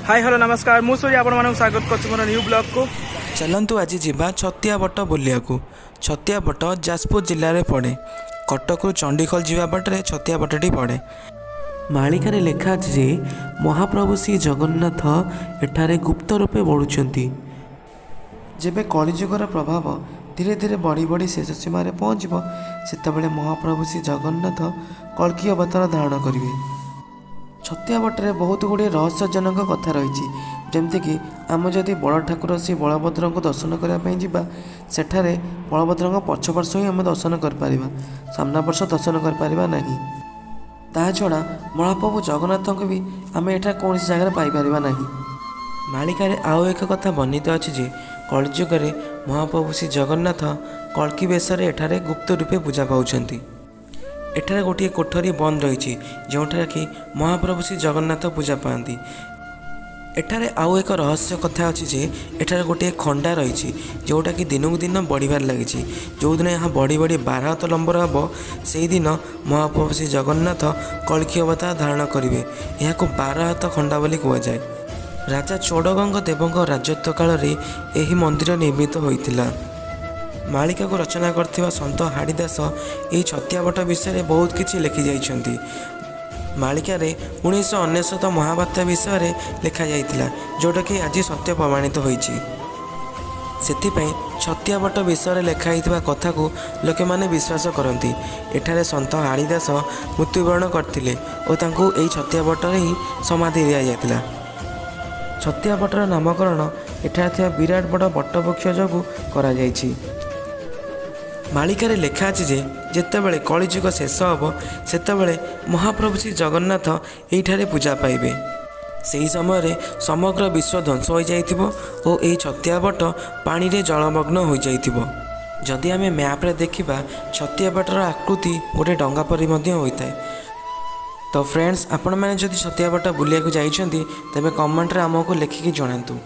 High, hello, ନମସ୍କାର। ମୁଁ ସୂର୍ଯ୍ୟ, ଆପଣମାନଙ୍କୁ ସ୍ୱାଗତ କରୁଛି ମୋର ନ୍ୟୁ ବ୍ଲଗ୍କୁ। ଚାଲନ୍ତୁ, ଆଜି ଯିବା ଛତିଆ ବଟ ବୁଲିବାକୁ। ଛତିଆ ବଟ ଯାଜପୁର ଜିଲ୍ଲାରେ ପଡ଼େ। କଟକରୁ ଚଣ୍ଡିଖୋଲ ଯିବା ବାଟରେ ଛତିଆ ବଟଟି ପଡ଼େ। ମାଳିକାରେ ଲେଖା ଅଛି ଯେ ମହାପ୍ରଭୁ ଶ୍ରୀ ଜଗନ୍ନାଥ ଏଠାରେ ଗୁପ୍ତ ରୂପେ ବଢ଼ୁଛନ୍ତି। ଯେବେ କଳିଯୁଗର ପ୍ରଭାବ ଧୀରେ ଧୀରେ ବଢ଼ି ବଢ଼ି ଶେଷ ସୀମାରେ ପହଞ୍ଚିବ, ସେତେବେଳେ ମହାପ୍ରଭୁ ଶ୍ରୀ ଜଗନ୍ନାଥ କଳ୍କି ଅବତାର ଧାରଣ କରିବେ। ଛତିଆ ବଟରେ ବହୁତ ଗୁଡ଼ିଏ ରହସ୍ୟଜନକ କଥା ରହିଛି। ଯେମିତିକି ଆମେ ଯଦି ବଡ଼ ଠାକୁର ଶ୍ରୀ ବଳଭଦ୍ରଙ୍କୁ ଦର୍ଶନ କରିବା ପାଇଁ ଯିବା, ସେଠାରେ ବଳଭଦ୍ରଙ୍କ ପଛ ପାର୍ଶ୍ୱ ହିଁ ଆମେ ଦର୍ଶନ କରିପାରିବା, ସାମ୍ନା ପାର୍ଶ୍ୱ ଦର୍ଶନ କରିପାରିବା ନାହିଁ। ତା ଛଡ଼ା ମହାପ୍ରଭୁ ଜଗନ୍ନାଥଙ୍କୁ ବି ଆମେ ଏଠାରେ କୌଣସି ଜାଗାରେ ପାଇପାରିବା ନାହିଁ। ମାଳିକାରେ ଆଉ ଏକ କଥା ବର୍ଣ୍ଣିତ ଅଛି ଯେ କଳିଯୁଗରେ ମହାପ୍ରଭୁ ଶ୍ରୀ ଜଗନ୍ନାଥ କଳ୍କି ବେଶରେ ଏଠାରେ ଗୁପ୍ତ ରୂପେ ପୂଜା ପାଉଛନ୍ତି। ଏଠାରେ ଗୋଟିଏ କୋଠରୀ ବନ୍ଦ ରହିଛି, ଯେଉଁଠାରେ କି ମହାପ୍ରଭୁ ଶ୍ରୀ ଜଗନ୍ନାଥ ପୂଜା ପାଆନ୍ତି। ଏଠାରେ ଆଉ ଏକ ରହସ୍ୟ କଥା ଅଛି ଯେ ଏଠାରେ ଗୋଟିଏ ଖଣ୍ଡା ରହିଛି, ଯେଉଁଟାକି ଦିନକୁ ଦିନ ବଢ଼ିବାରେ ଲାଗିଛି। ଯେଉଁଦିନ ଏହା ବଢ଼ି ବଢ଼ି 12 ହାତ ଲମ୍ବର ହେବ, ସେଇଦିନ ମହାପ୍ରଭୁ ଶ୍ରୀ ଜଗନ୍ନାଥ କଳ୍କି ଅବତାର ଧାରଣ କରିବେ। ଏହାକୁ 12 ହାତ ଖଣ୍ଡା ବୋଲି କୁହାଯାଏ। ରାଜା ଚୋଡ଼ଗଙ୍ଗ ଦେବଙ୍କ ରାଜତ୍ୱ କାଳରେ ଏହି ମନ୍ଦିର ନିର୍ମିତ ହୋଇଥିଲା। ମାଳିକାକୁ ରଚନା କରିଥିବା ସନ୍ଥ ହାଡ଼ିଦାସ ଏହି ଛତିଆବଟ ବିଷୟରେ ବହୁତ କିଛି ଲେଖିଯାଇଛନ୍ତି। ମାଳିକାରେ 1999 ମହାବାତ୍ୟା ବିଷୟରେ ଲେଖାଯାଇଥିଲା, ଯେଉଁଟାକି ଆଜି ସତ୍ୟ ପ୍ରମାଣିତ ହୋଇଛି। ସେଥିପାଇଁ ଛତିଆବଟ ବିଷୟରେ ଲେଖା ହୋଇଥିବା କଥାକୁ ଲୋକମାନେ ବିଶ୍ୱାସ କରନ୍ତି। ଏଠାରେ ସନ୍ଥ ହାଡ଼ିଦାସ ମୃତ୍ୟୁବରଣ କରିଥିଲେ ଓ ତାଙ୍କୁ ଏହି ଛତିଆବଟରେ ହିଁ ସମାଧି ଦିଆଯାଇଥିଲା। ଛତିଆବଟର ନାମକରଣ ଏଠାରେ ଥିବା ବିରାଟ ବଡ଼ ବଟବୃକ୍ଷ ଯୋଗୁଁ କରାଯାଇଛି। ମାଳିକାରେ ଲେଖା ଅଛି ଯେ ଯେତେବେଳେ କଳିଯୁଗ ଶେଷ ହେବ, ସେତେବେଳେ ମହାପ୍ରଭୁ ଶ୍ରୀ ଜଗନ୍ନାଥ ଏଇଠାରେ ପୂଜା ପାଇବେ। ସେହି ସମୟରେ ସମଗ୍ର ବିଶ୍ୱ ଧ୍ୱଂସ ହୋଇଯାଇଥିବ ଓ ଏହି ଛତିଆ ବଟ ପାଣିରେ ଜଳମଗ୍ନ ହୋଇଯାଇଥିବ। ଯଦି ଆମେ ମ୍ୟାପ୍ରେ ଦେଖିବା, ଛତିଆ ବଟର ଆକୃତି ଗୋଟେ ଡଙ୍ଗା ପରି ମଧ୍ୟ ହୋଇଥାଏ। ତ ଫ୍ରେଣ୍ଡସ୍, ଆପଣମାନେ ଯଦି ଛତିଆ ବଟ ବୁଲିବାକୁ ଯାଇଛନ୍ତି, ତେବେ କମେଣ୍ଟରେ ଆମକୁ ଲେଖିକି ଜଣାନ୍ତୁ।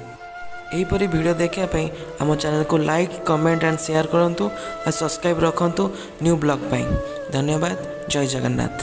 ଏହିପରି ଭିଡ଼ିଓ ଦେଖିବା ପାଇଁ ଆମ ଚ୍ୟାନେଲକୁ ଲାଇକ୍, କମେଣ୍ଟ ଆଣ୍ଡ ସେୟାର କରନ୍ତୁ ଆଉ ସବସ୍କ୍ରାଇବ୍ ରଖନ୍ତୁ ନ୍ୟୁ ବ୍ଲଗ୍ ପାଇଁ। ଧନ୍ୟବାଦ। ଜୟ ଜଗନ୍ନାଥ।